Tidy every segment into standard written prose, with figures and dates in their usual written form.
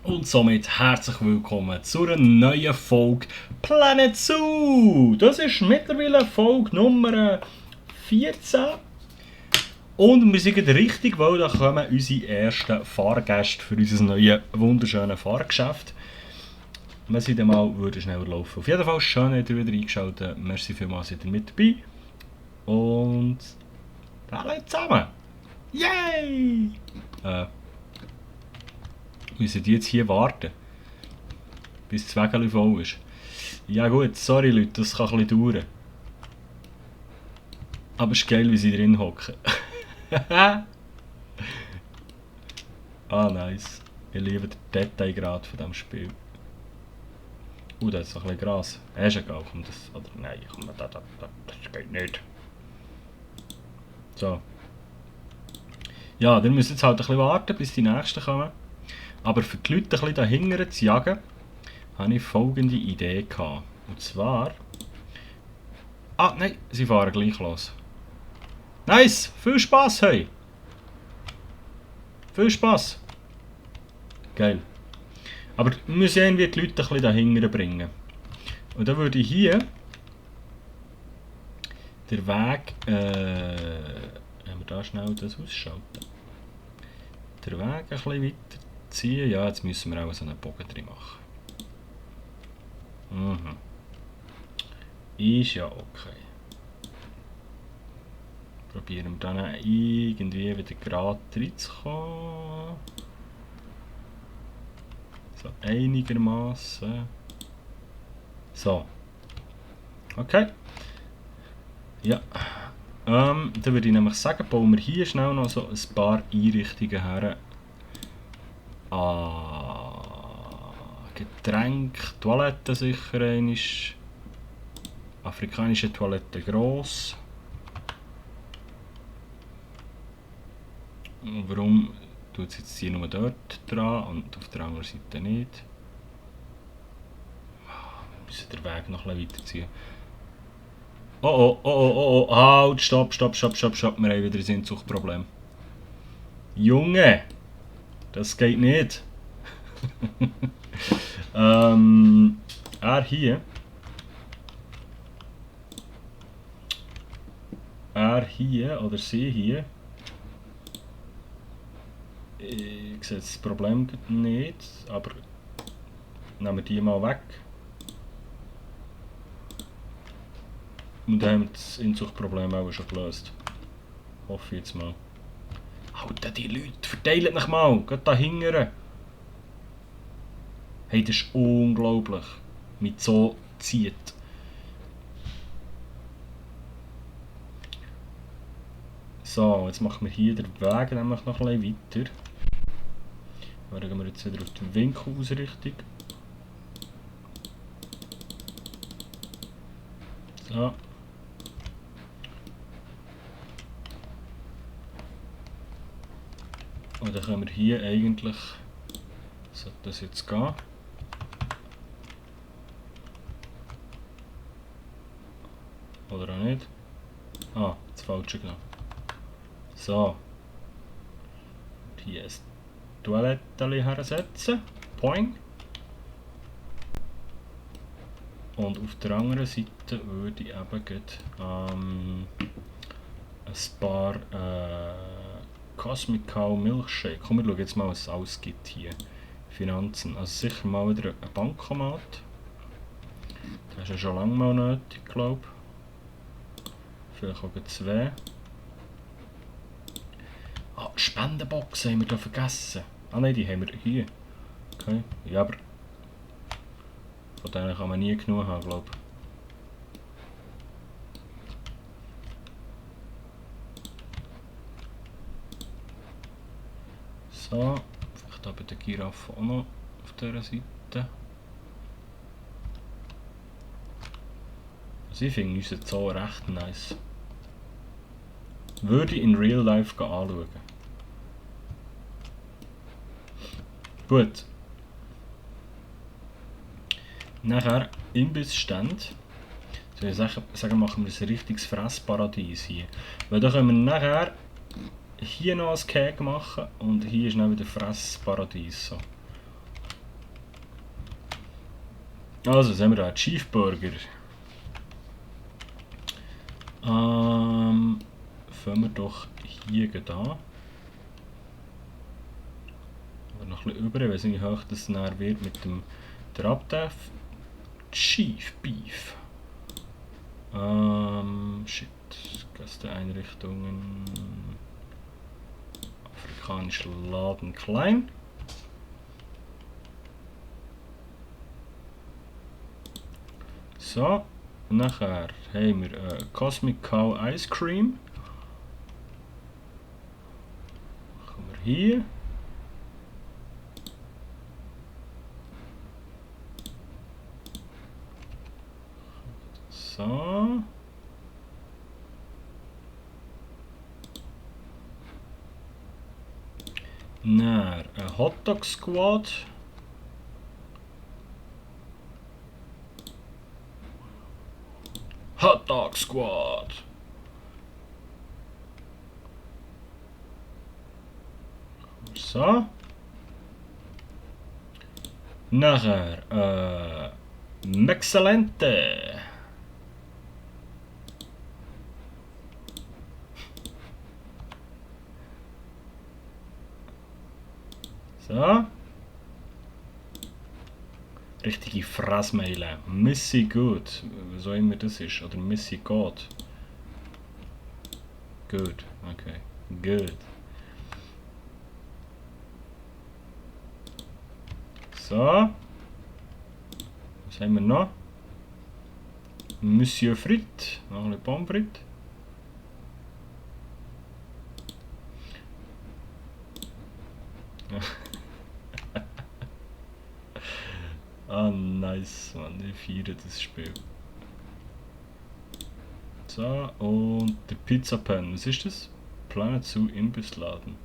Und somit herzlich willkommen zu einer neuen Folge Planet Zoo. Das ist mittlerweile Folge Nummer 14. Und wir sind richtig, weil da kommen unsere ersten Fahrgäste für unser neues, wunderschönes Fahrgeschäft. Wir sind mal schneller laufen. Auf jeden Fall schön, dass ihr wieder eingeschaltet. Merci vielmals, seid ihr mit dabei. Und alle zusammen. Yay! Müssen die jetzt hier warten, bis das Wägeli voll ist. Ja gut, sorry Leute, das kann ein bisschen dauern. Aber es ist geil, wie sie drin hocken. Nice. Ich liebe den Detailgrad von diesem Spiel. Da ist noch ein bisschen Gras. Ist egal, komm das... Oder nein, komm, das geht nicht. So. Ja, ihr müsst jetzt halt ein bisschen warten, bis die nächsten kommen. Aber für die Leute ein bisschen dahinter zu jagen, hatte ich folgende Idee gehabt. Und zwar... nein, sie fahren gleich los. Nice! Viel Spass, hey! Viel Spass! Geil. Aber wir müssen irgendwie die Leute ein bisschen dahinter bringen. Und dann würde ich hier den Weg... wenn wir da schnell das ausschalten. Den Weg ein bisschen weiterziehen. Ja, jetzt müssen wir auch so einen Bogen drin machen. Ist ja okay. Probieren wir dann irgendwie wieder gerade reinzukommen. So einigermaßen. So. Okay. Ja. Dann würde ich nämlich sagen, bauen wir hier schnell noch so ein paar Einrichtungen her. Getränk, Toilette sicher einmal. Afrikanische Toilette gross. Und warum tut es jetzt hier nur dort dran und auf der anderen Seite nicht? Wir müssen den Weg noch ein bisschen weiterziehen. Oh, halt, stopp. Wir haben wieder ein Sehnsuchtproblem. Junge! Das geht nicht. Er hier. Oder sie hier. Ich sehe das Problem nicht, aber nehmen wir die mal weg. Und dann haben wir das Inzuchtproblem auch schon gelöst. Hoffe ich jetzt mal. Alter, die Leute, verteilt euch mal, geht da hingern. Hey, das ist unglaublich, mit so zieht. So, jetzt machen wir hier den Weg nämlich noch ein bisschen weiter. Dann gehen wir jetzt wieder auf die Winkelausrichtung. So. Und dann können wir hier eigentlich, sollte das jetzt gehen. Oder auch nicht. Das Falsche genommen. So. Und hier ein Toilette hersetzen. Poing. Und auf der anderen Seite würde ich eben ein paar Cosmic Cow Milkshake. Komm, wir schauen jetzt mal, was es alles gibt hier. Finanzen. Also sicher mal wieder ein Bankomat. Das ist ja schon lange mal nötig, glaube ich. Vielleicht auch 2. Spendenboxen haben wir da vergessen. Nein, die haben wir hier. Okay. Ja, aber von denen kann man nie genug haben, glaube ich. So, vielleicht auch bei der Giraffe auch noch auf dieser Seite. Also ich finde unseren Zoo recht nice. Würde ich in Real Life anschauen. Gut. Nachher Imbissstände. So, ich sagen, machen wir ein richtiges Fressparadies hier. Weil da können wir nachher hier noch ein Cake machen und hier ist dann wieder Fressparadies. So. Also, was haben wir da? Chief Burger. Fangen wir doch hier da. Aber noch ein bisschen über, ich weiß nicht, wie hoch das näher wird mit dem Traptef. Chief Beef. Shit. Gästeeinrichtungen. Afrikanischer Laden klein. So. Nachher haben wir Cosmic Cow Ice Cream. Machen wir hier. So. Naar een Hotdog Squad. Hotdog Squad. So. Nachher Mexcellente. So. Richtige Fressmeile. Missy Good. Was auch immer das ist. Oder Missy God. Good. Okay. Good. So. Was haben wir noch? Monsieur Frit. Noch ein Pommes frites. Ah, nice, man. Ich feiere das Spiel. So, und der Pizza Pan. Was ist das? Planet Zoo Imbussladen.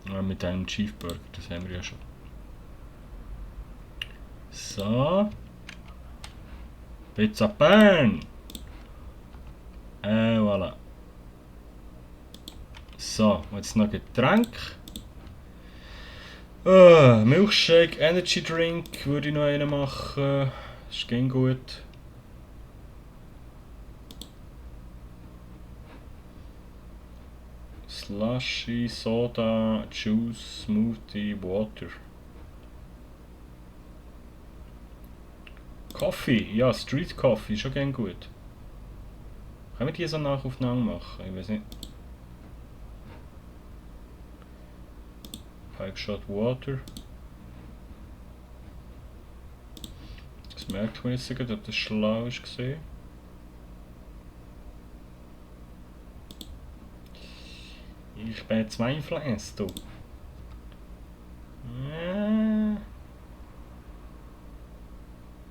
Ah, mit einem Cheeseburger, das haben wir ja schon. So. Pizza Pan. Voilà. So, jetzt noch Getränk. Milkshake, Energy Drink würde ich noch einen machen. Das ging gut. Slushy, Soda, Juice, Smoothie, Water. Coffee, ja, Street Coffee ist schon gern gut. Können wir die so nacheinander machen? Ich weiß nicht. 5 Shot Water. Das merkt man jetzt sogar, dass das schlau ist gesehen. Ich bin jetzt Weinfläs, du.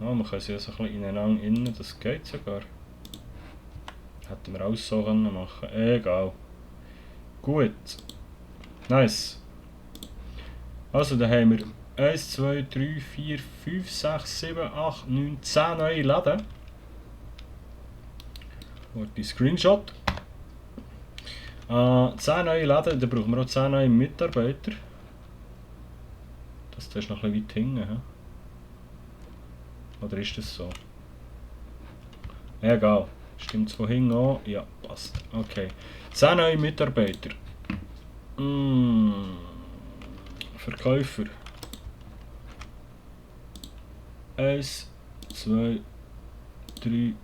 Oh, man kann sie ja so ein bisschen ineinander innen, das geht sogar. Hätten wir auch so können machen. Egal. Gut. Nice. Also, da haben wir 1, 2, 3, 4, 5, 6, 7, 8, 9, 10 neue Läden. Und die Screenshot. 10 neue Läden, da brauchen wir auch 10 neue Mitarbeiter. Das ist noch ein bisschen weit hinten. He? Oder ist das so? Egal. Stimmt es von hinten an? Ja, passt. Okay. 10 neue Mitarbeiter. Verkäufer. 1, 2, 3,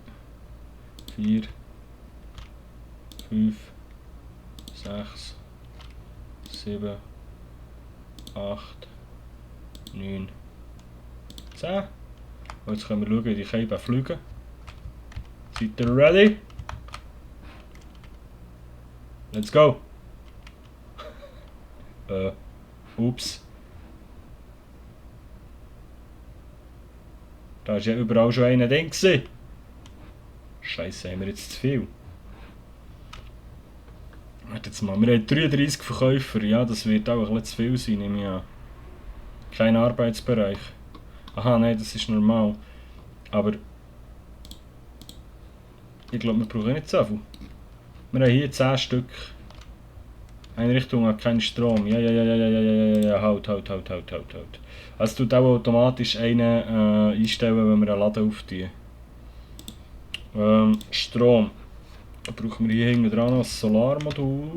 4, 5, 6, 7, 8, 9, 10. Und jetzt können wir schauen, wie die Scheiben fliegen. Seid ihr ready? Let's go! Ups. Da ist ja überall schon einer drin gewesen. Scheiße, haben wir jetzt zu viel. Warte jetzt mal, wir haben 33 Verkäufer. Ja, das wird auch ein bisschen zu viel sein, nehme ich an. Kein Arbeitsbereich. Aha, nein, das ist normal. Aber ich glaube, wir brauchen nicht so viel. Wir haben hier 10 Stück. Einrichtung hat keinen Strom. Ja. Halt. Also tut auch automatisch einen einstellen, wenn wir einen Laden auftun. Strom. Da brauchen wir hier hinten dran noch ein Solarmodul.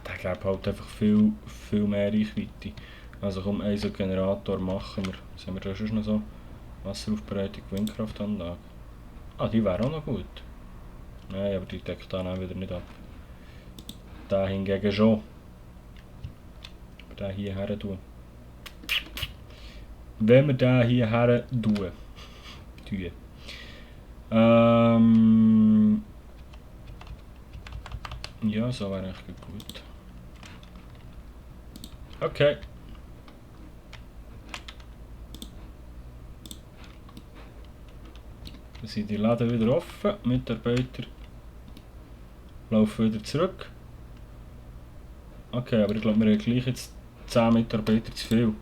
Der gibt halt einfach viel mehr Reichweite. Also komm, einen so Generator machen wir. Was haben wir da schon noch so? Wasseraufbereitung, Windkraftanlage. Ah, die wäre auch noch gut. Nein, aber die deckt dann auch wieder nicht ab. Der hingegen schon. Den hier her tun. Wenn wir den hier her tun. Ja, so wäre echt gut. Okay. Dann sind die Läden wieder offen. Mitarbeiter laufen wieder zurück. Okay, aber ich glaube, wir haben gleich jetzt 10 Mitarbeiter zu viel.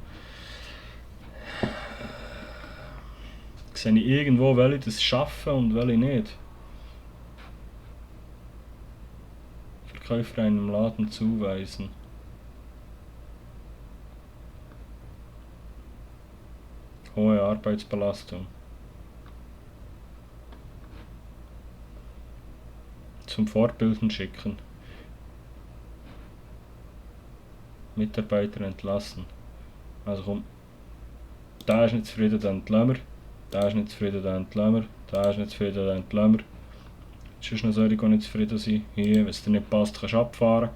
Sehe ich irgendwo, welche das schaffen und welche nicht. Verkäufer einem Laden zuweisen. Hohe Arbeitsbelastung. Zum Fortbilden schicken. Mitarbeiter entlassen. Also komm, der ist nicht zufrieden, dann entlassen wir. Der ist nicht zufrieden, dann entlassen wir. Der ist nicht zufrieden, dann entlassen wir. Es ist noch solche, die nicht zufrieden sind. Hier, wenn es dir nicht passt, kannst du abfahren.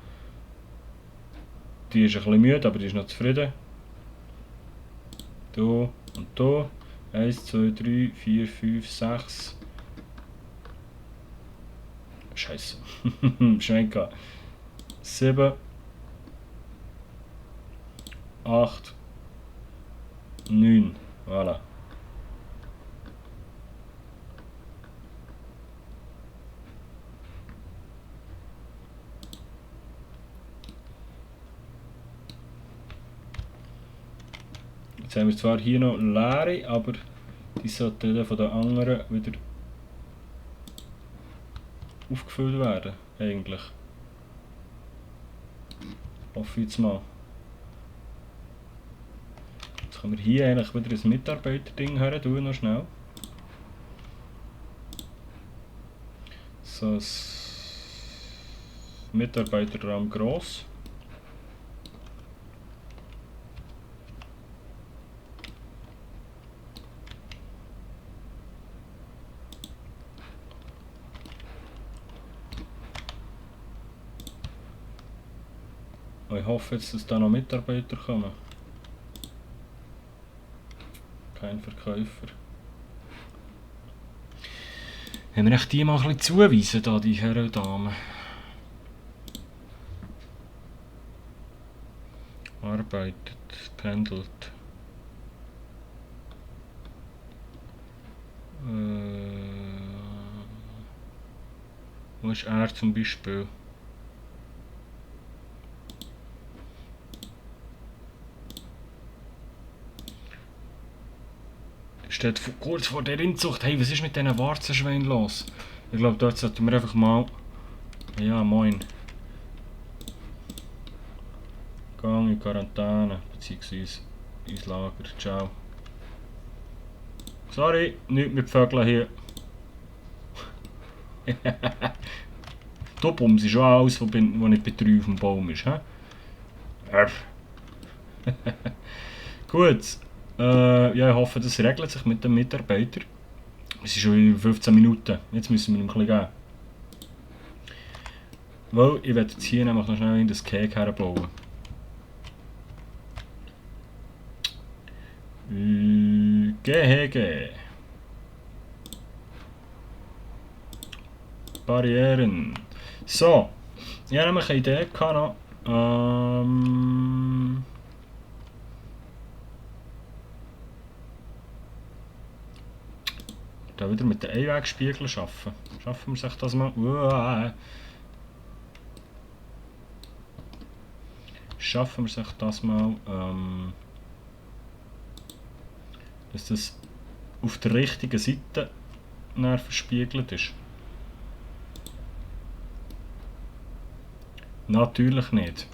Die ist ein bisschen müde, aber die ist noch zufrieden. Hier und hier. 1, 2, 3, 4, 5, 6. Scheiße. Schwenka. 7. 8. 9. Voilà. Jetzt haben wir zwar hier noch leere, aber die sollten dann von den anderen wieder aufgefüllt werden, eigentlich. Hoffe ich jetzt mal. Jetzt können wir hier eigentlich wieder ein Mitarbeiterding her tun, noch schnell. So, das Mitarbeiterraum gross. Ich hoffe jetzt, dass da noch Mitarbeiter kommen. Kein Verkäufer. Haben wir echt die mal ein bisschen zuweisen, da, die Herren und Damen? Arbeitet, pendelt. Wo ist er zum Beispiel? Steht kurz vor der Inzucht. Hey, was ist mit diesen Warzenschweinen los? Ich glaube, dort sollten wir einfach mal... Ja, moin. Gang in Quarantäne, beziehungsweise ins Lager. Ciao. Sorry, nichts mit Vögeln hier. Du bummst schon alles, was nicht bei 3 auf dem Baum ist. He? Gut. Ja, ich hoffe, das regelt sich mit dem Mitarbeiter. Es ist schon wieder 15 Minuten. Jetzt müssen wir ihm ein bisschen geben. Weil ich werde jetzt hier nämlich noch schnell in das Cake herbauen. Gehege. Barrieren. So. Ich habe nämlich eine Idee gehabt noch. Da wieder mit den Einwegspiegeln arbeiten. Schaffen wir sich das mal? Schaffen wir sich das mal? dass das auf der richtigen Seite verspiegelt ist. Natürlich nicht.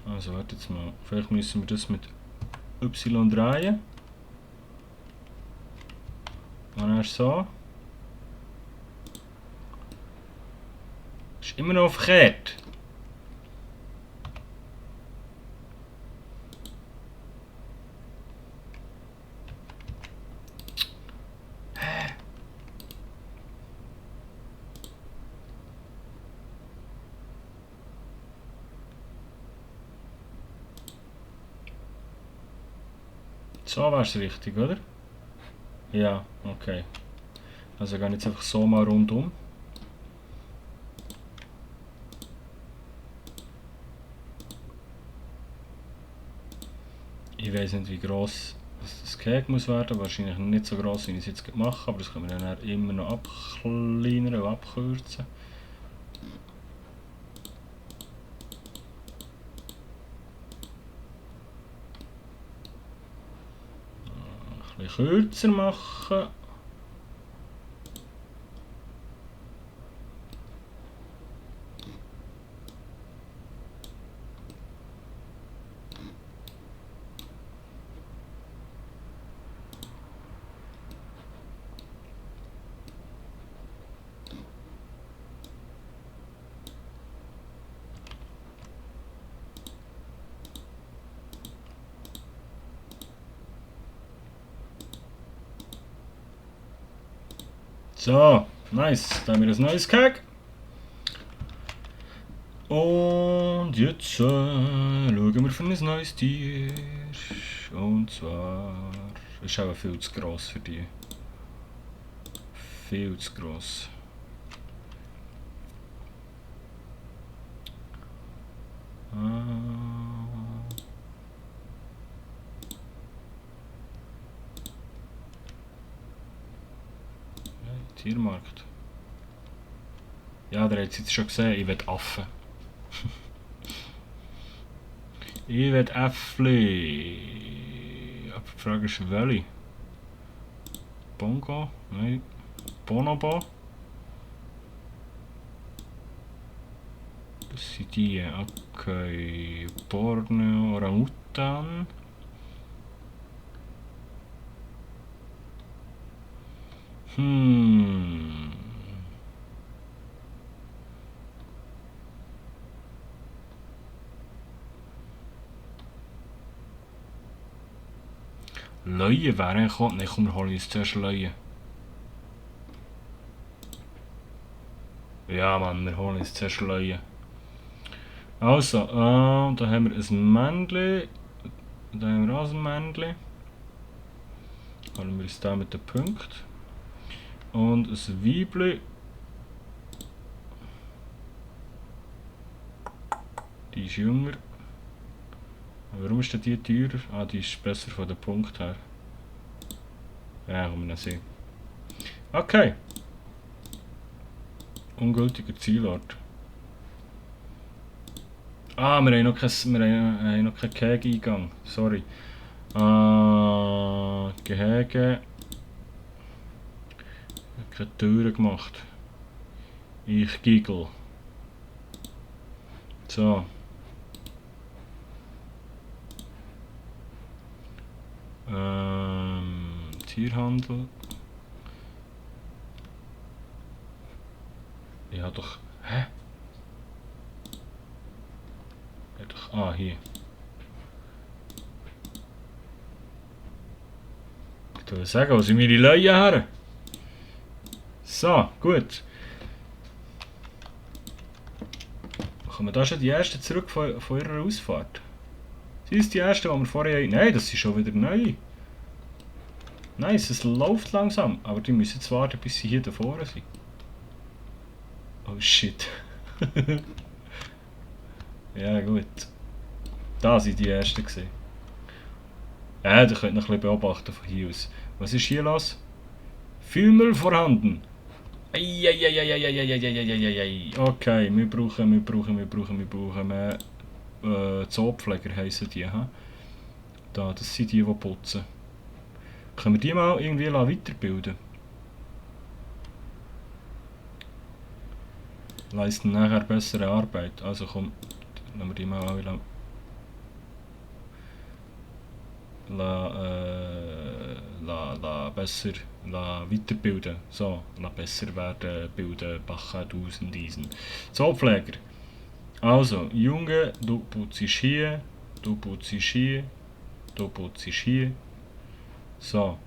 Also warte jetzt mal, vielleicht müssen wir das mit Y drehen. Und dann so. Ist immer noch verkehrt. So wäre es richtig, oder? Ja, okay. Also gehe ich jetzt einfach so mal rundum. Ich weiß nicht, wie gross das Cake muss werden. Wahrscheinlich nicht so gross, wie ich es jetzt mache, aber das können wir dann immer noch abkleinern und abkürzen. Ein bisschen kürzer machen. So, nice. Da haben wir ein neues Cake. Und jetzt schauen wir für ein neues Tier. Und zwar ist auch viel zu gross für die. Viel zu gross. Tiermarkt. Ja, der hat es jetzt schon gesehen, ich will Affen. Ich will Äffli. Aber die Frage ist, welche? Bongo? Nein. Bonobo? Das sind die. Okay. Borneo, Orang-Utan. Löwen wären eigentlich auch... Nein, komm, wir holen uns zuerst Löwen. Ja, Mann, wir holen uns zuerst Löwen. Also, da haben wir ein Männchen. Da haben wir auch ein Männchen. Holen wir uns da mit den Punkten. Und ein Weibchen. Die ist jünger. Warum ist denn die teurer? Ah, die ist besser von den Punkten her. Ja, kann man nicht sehen. Okay. Ungültiger Zielort. Ah, wir haben noch keinen Gehege-Eingang. Sorry. Gehege. Ich habe keine Türen gemacht. Ich giggle. So. Tierhandel. Ja doch. Hä? Ja doch. Ah, hier. Ich würde sagen, wo sind meine Löwen her? So, gut. Kommen da schon die ersten zurück von ihrer Ausfahrt? Sie ist die erste, die wir vorher... Nein, das sind schon wieder neu. Nice, es läuft langsam, aber die müssen jetzt warten, bis sie hier da vorne sind. Oh shit. Ja gut. Da sind die ersten gesehen. Ja, ihr könnt noch ein bisschen beobachten von hier aus. Was ist hier los? Viel Müll vorhanden. Eieieiei. Okay, wir brauchen mehr Zoopfleger heissen die. Da, das sind die putzen. Können wir die mal irgendwie weiterbilden? Leisten nachher bessere Arbeit. Also komm, lassen wir die mal alle besser weiterbilden. So, besser werden, bilden, backen, tausend diesen. Zoopfleger. Also, Junge, du putzt hier, du putzt hier, du putzt hier. So.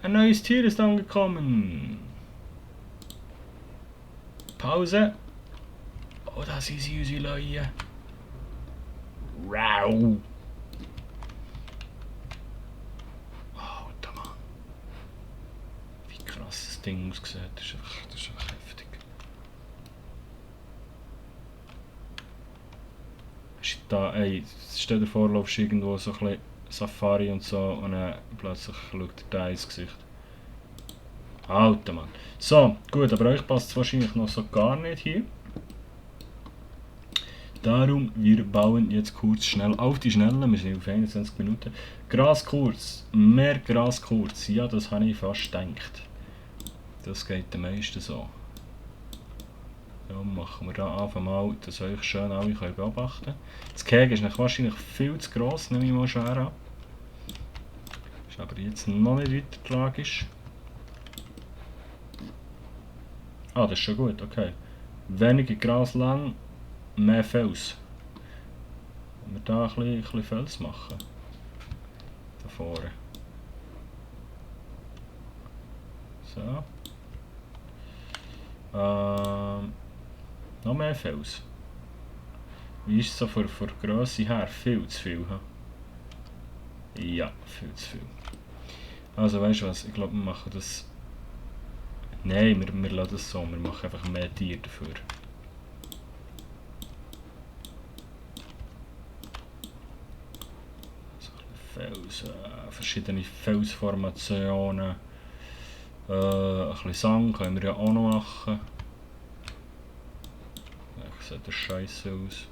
Ein neues Tier ist angekommen. Pause. Oh, das sind süße Leute. Rau. Alter Mann. Wie krass das Ding aussieht. Das ist einfach heftig. Da, ey, stell dir vor, laufst irgendwo so ein bisschen Safari und so und dann plötzlich schaut dir da ins Gesicht. Alter Mann. So, gut, aber euch passt es wahrscheinlich noch so gar nicht hier. Darum, wir bauen jetzt kurz schnell auf die Schnelle, wir sind auf 21 Minuten. Graskurs, mehr Graskurs, ja, das habe ich fast gedacht. Das geht den meisten so. Ja, machen wir da einfach mal, dass euch schön alle beobachten können. Das Gehege ist wahrscheinlich viel zu gross, nehme ich mal schwer an. Ist aber jetzt noch nicht weiter tragisch. Ah, das ist schon gut, okay. Weniger Gras lang, mehr Fels. Wenn wir da ein bisschen Fels machen. Da vorne. So. Noch mehr Fels. Wie ist es so von Grösse her? Viel zu viel. He? Ja, viel zu viel. Also weißt du was, ich glaube wir machen das... Nein, wir lassen das so, wir machen einfach mehr Tiere dafür. So Fels, verschiedene Felsformationen. Ein bisschen Sand können wir ja auch noch machen. Ach, sieht das scheiße aus.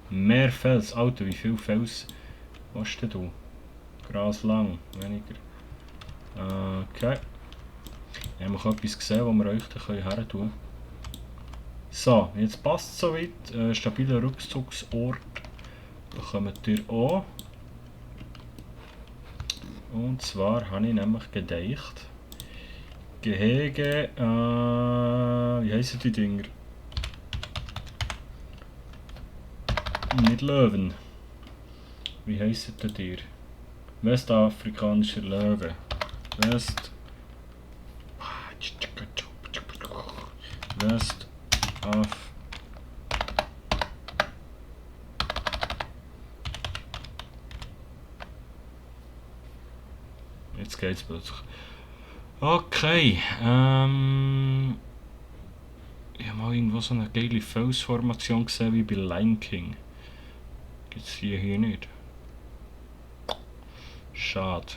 Mehr Fels, Alter, wie viel Fels hast du? Gras lang, weniger. Okay. Ich habe noch etwas gesehen, wo wir euch da her tun können. So, jetzt passt es soweit. Stabiler Rückzugsort bekommt ihr auch. Und zwar habe ich nämlich gedacht, Gehege, wie heissen die Dinger? Nicht Löwen. Wie heissen die Tier? Westafrikanischer Löwe. Jetzt geht's plötzlich. Okay, ich habe mal irgendwo so eine geile Felsformation gesehen wie bei Lion King. Gibt es hier nicht. Schade.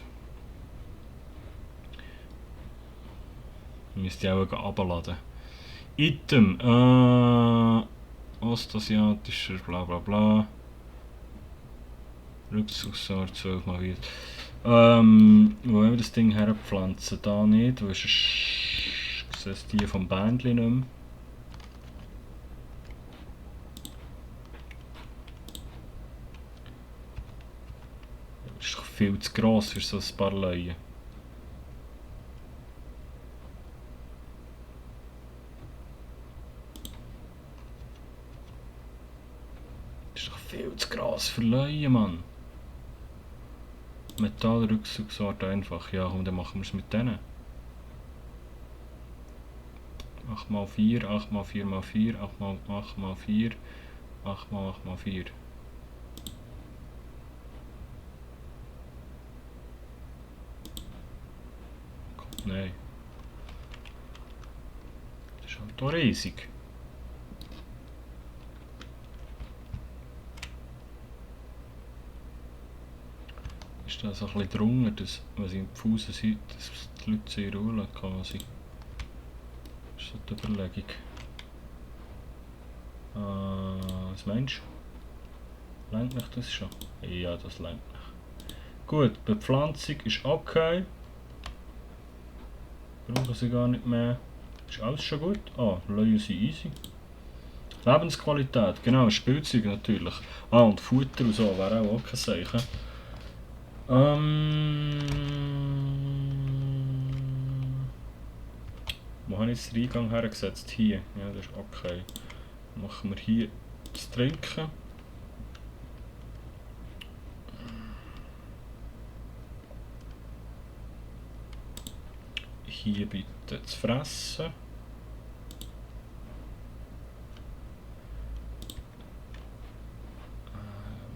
Müsste ich auch runterladen. Item, ostasiatischer, bla bla bla. Rückzugsort 12 mal wieder. Wo wollen wir das Ding herpflanzen? Da nicht, weil sonst siehst die vom Bändchen nicht mehr. Das ist viel zu gross für so ein paar Leute. Das ist doch viel zu gross für Leute, Mann. Metallrückzugsort einfach. Ja, und dann machen wir es mit denen. 8x4, 8x4x4, 8x8x4, 8x8x4. Nein. Das ist halt auch riesig. Ist das so ein bisschen drunter, dass, wenn sie im Fuß sind, dass die Leute sehr ruhen quasi. So die Überlegung. Was meinst du? Lenkt mich das schon? Ja, das lenkt mich. Gut, Bepflanzung ist okay. Brauchen sie gar nicht mehr. Ist alles schon gut? Ah, Löwen sind easy. Lebensqualität, genau, Spielzeug natürlich. Ah, und Futter und so wäre auch kein Zeichen. Wo habe ich jetzt den Eingang hergesetzt? Hier. Ja, das ist okay. Machen wir hier das Trinken. Hier bitte das Fressen.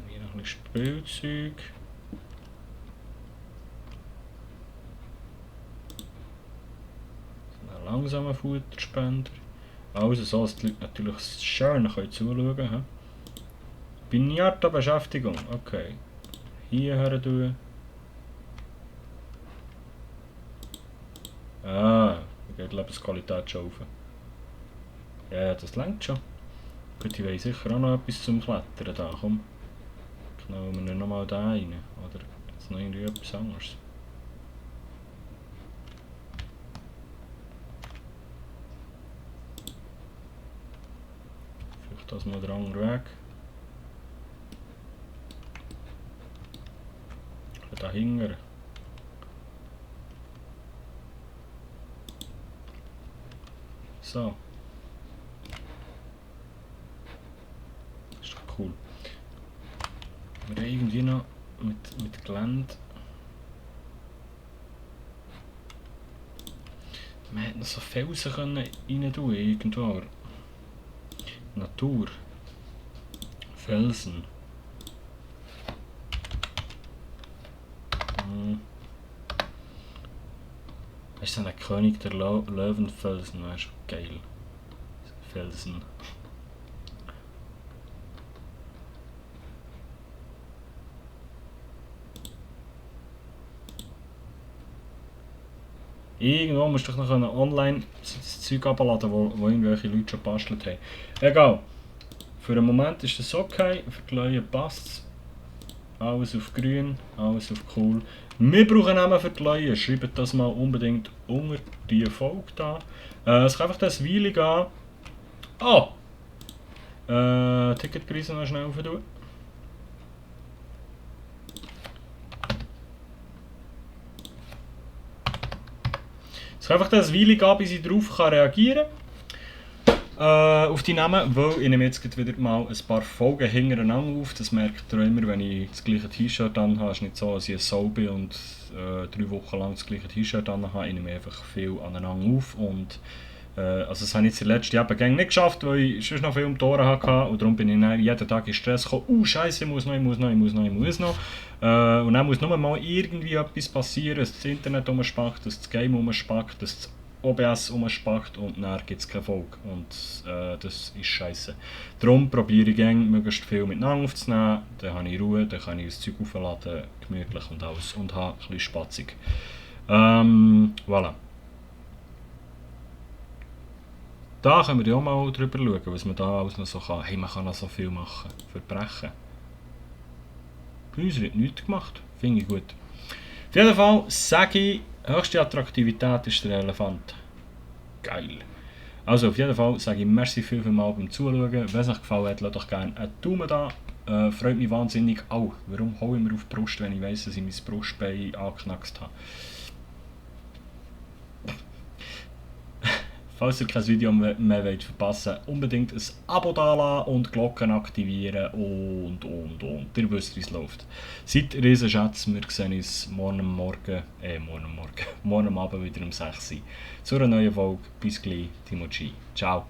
Hier noch ein bisschen Spielzeug. Ein langsamer Futterspender. Also so, dass die Leute natürlich schön zuschauen können. Pinata-Beschäftigung, okay. Hierher tun. Ah, da geht die Lebensqualität schon rauf. Ja, das längt schon. Gut, ich will sicher auch noch etwas zum Klettern da, komm. Knallen wir nicht nochmal da rein. Oder jetzt noch irgendwie etwas anderes. Vielleicht das mal der andere Weg. Da hinten. So. Ist doch cool. Wir haben irgendwie noch mit Gelände. Man hätte noch so Felsen rein tun irgendwo, aber Natur. Felsen. Das ist so ein König der Löwenfelsen, das ist geil. Felsen. Irgendwo musst du doch noch online das Zeug abladen, wo irgendwelche Leute schon gebastelt haben. Egal. Für den Moment ist das okay, für die Leute passt es. Alles auf grün, alles auf cool. Wir brauchen Namen für die Leute, schreibt das mal unbedingt unter die Folge da. Es kann einfach das Weile gehen. Oh! Ticketpreise noch schnell tun. Es kann einfach das Weile gehen, bis ich darauf reagieren kann. Auf die Namen, weil ich nehme jetzt wieder mal ein paar Folgen hintereinander auf. Das merkt ihr immer, wenn ich das gleiche T-Shirt anhabe. Es ist nicht so, dass ich ein Sau bin und 3 Wochen lang das gleiche T-Shirt anhabe. Ich nehme einfach viel aneinander auf. Und, also das habe ich jetzt in der letzten Jahren nicht geschafft, weil ich sonst noch viel um die Ohren hatte. Und darum bin ich dann jeden Tag in Stress gekommen. Scheiße, ich muss noch. Und dann muss nur mal irgendwie etwas passieren, dass das Internet umspackt, dass das Game umspackt, dass das OBS umspackt und dann gibt es keine Folge. Und das ist scheiße. Darum probiere ich gerne möglichst viel miteinander aufzunehmen. Dann habe ich Ruhe, dann kann ich das Zeug aufladen, gemütlich und alles. Und habe ein bisschen spatzig. Voilà. Da können wir ja auch mal drüber schauen, was man da alles noch so kann. Hey, man kann noch so viel machen. Verbrechen. Bei uns wird nichts gemacht. Finde ich gut. Auf jeden Fall sage ich, höchste Attraktivität ist der Elefant. Geil. Also auf jeden Fall sage ich merci viel mal beim Zuschauen. Wenn es euch gefallen hat, lasst doch gerne einen Daumen da. Freut mich wahnsinnig. Warum haue ich mir auf die Brust, wenn ich weiss, dass ich mein Brustbein angeknackst habe? Falls ihr kein Video mehr verpassen wollt, unbedingt ein Abo dalassen und die Glocken aktivieren und. Ihr wisst, wie es läuft. Seid riesen Schätze, wir sehen uns morgen am Abend wieder um 6 Uhr zu einer neuen Folge. Bis gleich, Timo G. Ciao.